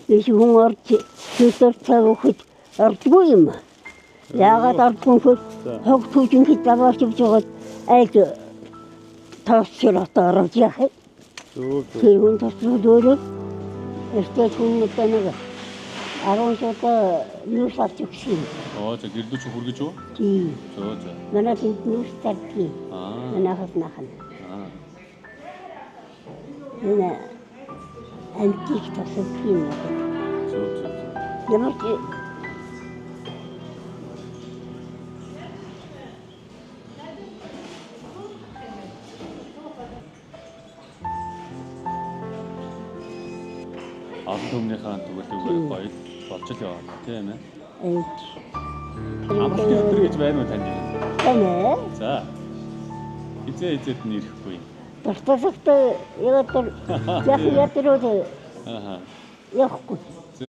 Иш хүн орж төдөр цаг өгөхөд ордгүй юм. Яагаад ордгүй вэ? Хог түүжин хэд даваарч явж байгаад айл тоосчор одоо орж яах юм. Зөв зөв. Тэр хүн тосрол өөрөө эртээ хүн одоо нэг 10 шууд нүүрс авч өгсөн. Оо за гэрлүү чи хүргэж үү? Тийм. Зөв зөв. Манай тэнд нүүрс тардгийг. Аа. Манайхаас нахна. Аа. Энэ антик тосрол юм. Зөв зөв. Ямар ч Олон түмнийхээ төгөлөөр гоё болж л яваа тийм ээ. Эйч. Амралтын өдөр гэж байна уу танд? Байна ээ. За. Хизээ хизээд нь ирэхгүй. Дуртасагт яваад яах ядруу Ааха. явахгүй.